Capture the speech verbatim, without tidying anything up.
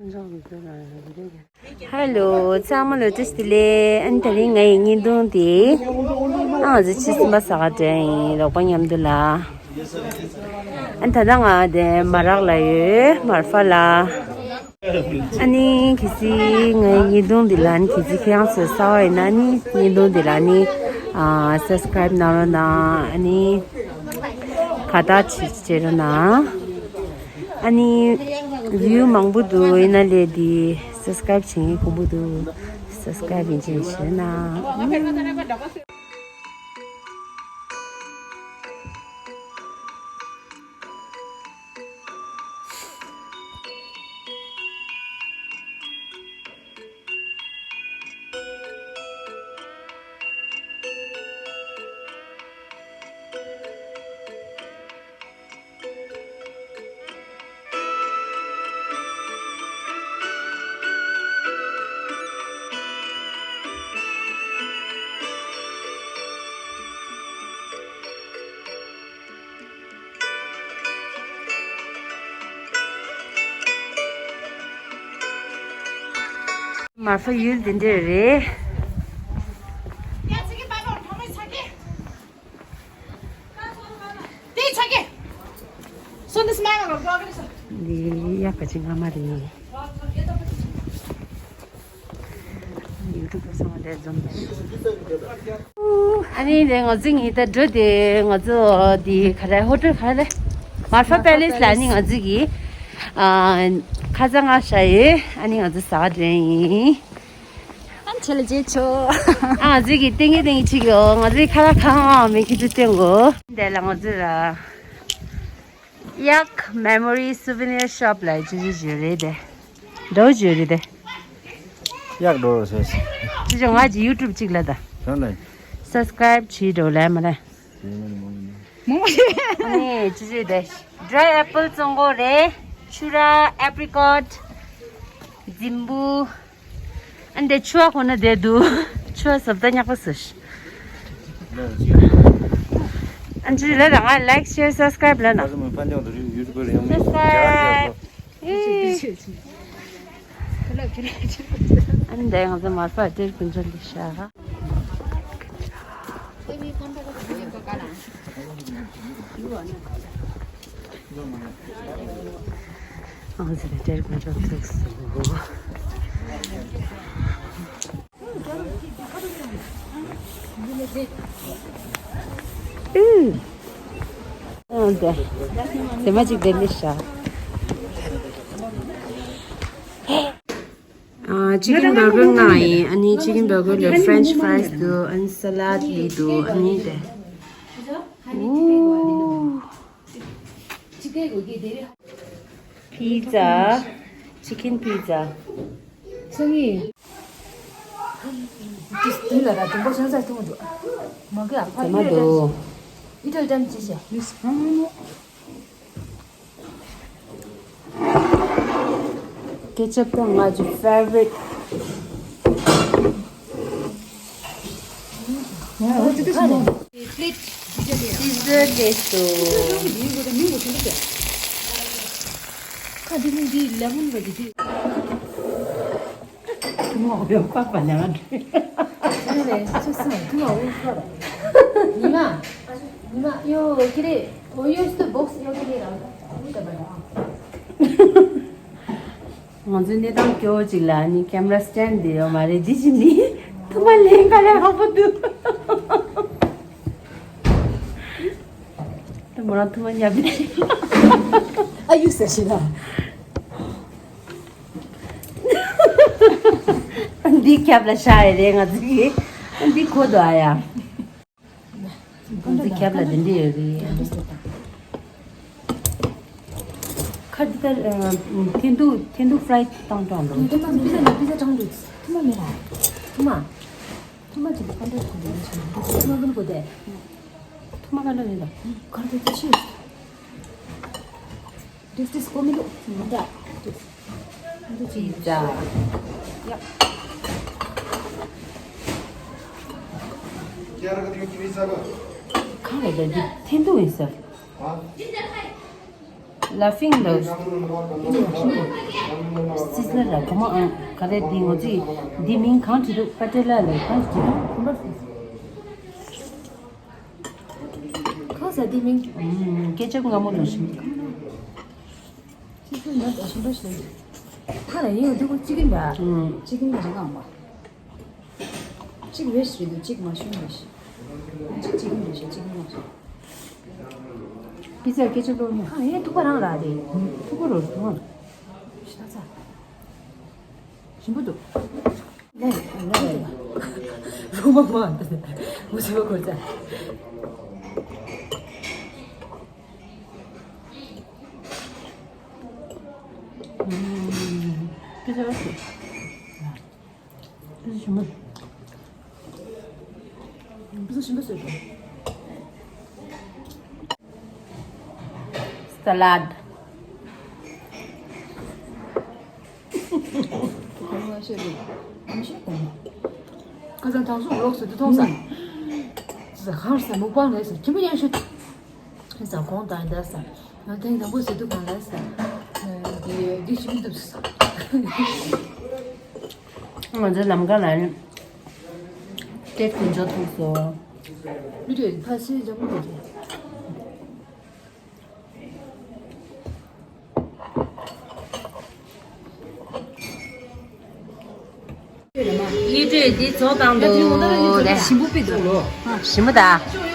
ཧ་ལོ། ཚང་མ་ལ་བཀྲ་ཤིས་བདེ་ལེགས། ཨ་ནི་དེ་རིང་ངའི་བརྙན་ཐུང་དེ། ཨ་ང་ཚོ་ཆུ་སྲིན་པ་ཟ་ག་འགྲོ་ཡིན། རོགས་པ་མཉམ་དུ་ལ། ཨ་ནི་ད་ལྟ་ང་དེ་མ་རག་ལ་ཡོད། མར་ཧྥ་ལ། ཨ་ནི་གལ་སྲིད་ངའི་བརྙན་ཐུང་འདི་ལ་ཨ་ནི་གལ་སྲིད་ཁྱེད་རང་ཚོས་གསར་པ་ཡིན་ན་ཨ་ནི་བརྙན་ཐུང་འདི་ལ་ཨ་ནི་ཨ་སབ་སི་ཀ་རའིབ་གནང་རོགས་གནང་། ཨ་ནི་ཁ་བརྡ་བྱེད་བྱེད་རོགས་གནང་། ཨ་ནི་བིའུ་མང་པོ་འདུག་ཡིན་ན་ལས་འདི་སབ་སི་ཀ་རའིབ་བྱེད་མཁན་དཀོན་པོ་འདུག་སབ་སི་ཀ་རའིབ་ཡིན་ཅིག་བྱེད་རོགས་གནང་། མར་ཧྥ་ཡུལ་འདི་འདྲ་རེད། འདི་ཡག་ག་ཅིག་སྔ་མ་རེད། ཡུ་ཊུབ་པར་ཚང་མ་ལས་འཛོམས་པ་རེད། ཨ་ནི་དེ་ང་ཚོ་གཉིས་ད་འགྲོ་དེ་ང་ཚོ་དེ་ག་རེ་ཧོ་ཊེལ་ག་རེ་མར་ཧྥ་པེ་ལེ་སི་ལ་ཨ་ནི་ང་ཚོ་གི་ཨ་ཁ་ཚ་ང་ཤ་ཡོད། ཨ་ནི་ང་ཚོ་ཟ་ག་འགྲོ་ཡིན། ཨ་ཆེ་ལ་རྗེས་ཆོ། ཨ་ང་ཚོ་གི་ཏིང་གི་ཏིང་གི་ཆིག་ཡོད། ང་ཚོའི་ཁ་ལག་གང་མེད་ཁྱེད་ཚོ་སྟོན་གོ། དེ་ལ་ང་ཚོ་ར། གཡག་མེ་མོ་རི་སུ་ཝི་ནེར་ཤོབ་ལ་ཅི་ཅི་ཅི་རེད་དེ། འགྲོ་ཅི་རེད་དེ། གཡག་འགྲོ་རོགས་ཟེར། ཅི་ཅི་ང་ཅི་ཡུ་ཊུབ་ཅིག་ལ་ད། གང་ལ། སབ་སི་ཀ་རའིབ་བྱེད་འགྲོ་ལ་མ་ལ། མོ་མོ། ཨ་ནི་ཅི་ཅི་དེ། ཌ་རའི་ཨེ་པལ་བཙོང་གོ་རེད། ཕྱུ་ར། ཨེ་པི་རི་ཀོཊ། རྫིང་བུ། ཨ་འདི་ཕྱུ་པ་ཁོ་ན་བསྡད་འདུག་ཕྱུ་པ་ཟབ་ད་ཉག་པ་ཟེར། ཨ་འདི་ལ་རང་ལ་ལའིཀ་ཤེར་སབ་སི་ཀ་རའིབ་ལ་ན། སབ་སི་ཀ་རའིབ། ཨ་འདི་ང་ཚོ་མར་པ་ཏྲེར་ཀུན་ཇོ་ལི་ཤ། ཨང་ཟེར་ཏྲེར་ཀུན་ཇོ་ཐུག་སོང་། ཨུ། ཨང་དེ། དེ་མ་ཅིག་དེ་ལི་ཤ། ཨ་ཅི་ཀན་བར་གར་མངགས་ཡིན། ཨ་ནི་ཅི་ཀན་བར་གར་ལ་ཕ་རེན་ཆི་ཕ་རའི་སི་འདུག་ཨ་ནི་ས་ལད་ལི་འདུག་ཨ་ནི་དེ། ཨུ། པི་ཛ། ཅི་ཀན་པི་ཛ། སང་ཉིན། དེ་ལ་ར་དུམ་བུ་ཤང་ཚ་ཐུང་འདུག་མ་གི་ཨ་ཕ། དེ་མ་འདུག་ཨི་ཊ་ལི་ཡན་ཅི་བྱ། ཀེ་ཅབ་དང་ང་ཚོའི་ཕེ་ཝ་རི་ཊི། སི་ཛར་ལས་སོ། ཁ་འདི་ནི་འདི་ལེ་མོན་པ་འདི་འདི། ཐུང་ངུ་ཡོད་པ་པ་ཉ་ང་འདྲ། ཉི་མ་ལས་ཆུ་སྲིན་ཐུང་ངུ་འུ་ཁ་ར། ཉི་མ། ཉི་མ་ཡོ་ཁྱེད་རེ་འོ་ཡོ་སི་ཏུ་བོག་སི་ཡོ་ཁྱེད་རེ་རང་འུ་ད་པ་ར། ང་ཚོའི་གནས་སྟངས་སྐྱོ་བོ་ཅིག་ལ་ནི་ཀེམ་ར་སི་ཊེན་ཌི་དེ་ཡོད་མ་རེད། འདི་ཅི་ནི་ཐུག་མ་ལེན་ག་ལེ་ཧ་པོ་འདུག་ད་མོ་རང་ཐུག་མ་ཉབ་པ་ཅིག་ཨ་ཡུ་ཟེར་ཞིག་ལ། འདི་ཁྱབ་ལ་ཤ་ཡི་རེད་ང་ཚོ་གི། འདི་གོ་དོ་ཨ་ཡ། ང་ཚོ་ཁྱབ་ལ་འདི་འདྲ་ཡོད་རེད། ཁ་འདི་ལྟར་ཐེན་ཐུག་ཐེན་ཐུག་ཕ་རའི་བཏང་དྲགས་འདུག་ཐུ་མ་པི་ཛ་ལ་པི་ཛ་དྲང་འདུག་ཐུ་མ་མེད་ལ། ཐུ་མ། ཐུ་མ་ཅིག་ཁ་འདྲ་ཐུ་མ་ཀུན་གོ་དེ། ཐུ་མ་ཀ་འདྲ་རེད་ད། ཁ་འདྲ་དེ་ཆི། This this ཀོ་མི་འདུག་མི་འདྲ། འདི་ཅི་ཡིན་ད། ཡ། གང་ལ་ད་འདི་ཐེན་ཐུག་ཡིན་ས། ཨ། ལ་ཕིང་ལ། སིས་ལ་ར་གོ་མ་ཨང་ག་རེ་འདི་ངོ་ཚིག་འདི་མིང་གང་བྲིས་འདུག་པ་ཏྲེ་ལ་ལ་གང་བྲིས་འདུག་གང་ཟེར་འདི་མིང་། ཨུམ། ཀེ་ཅབ་སྔ་མོ་ལ་ཞིམ། ཅི་ཚོད་ན་ཞིམ་པོ་ཞིག་ཁ་ལ་ཡིན་འདུག་གཅིག་ཡིན་པ། ཨུམ། གཅིག་ཡིན་པ་རེད་ངམ་པ། གཅིག་རེད་ཞིག་རེད་འདུག་གཅིག་མ་ཤོང་རེད་ཞིག་གཅིག་གཅིག་ཡིན་རེད་ཞིག་གཅིག་ཡིན་མ་ཤོང་། པི་ཙར་ཀེ་ཅབ་ལོག་ཉོ། ཁ་ལ་ཡིན་ཐུག་པ་རང་རག་རེད། ཐུག་པ་རོ་རོ། ཞིམ་པོ་འདུག་ལོ་མ་མ། ངོ་ཤེས་པ་གོ་ཚ། ཨུམ། ཀེ་ཅབ་ཞིམ། ཀེ་ཅབ་ཞིམ་པོ། ཀེ་ཅབ་ཞིམ་པོ་བཟོས་འདུག་ས་ལད། ཁ་སང་དང་སུ་ལོག་ཟེར་དུ་མཐོང་ས། ཟ་ཁང་ཟ་མུག་པང་ལས་ཟ་ཁྱིམ་པ་ཡང་ཤོད། ཟ་ཁོང་དང་ཡིན་ད་ཟ། ང་ཐེངས་དང་པོ་ཟེར་དུ་གང་ལས་ཟ། འདི་འདི་ཞིམ་འདུག་ཟ། ང་ཚོའི་ལམ་ཁ་ལ་ནི་སྟེགས་དེ་འཇོག་ཐུབ་སོང་། མི་དེ་ཕ་སེ་འཇམ་པོ་རེད། ཡིད་སྤྲོད་འདི་ཚོ་བཏང་འདུག་རེད། ཞིམ་པོ་པི་འདུག་ལོ། ཞིམ་པོ་ད།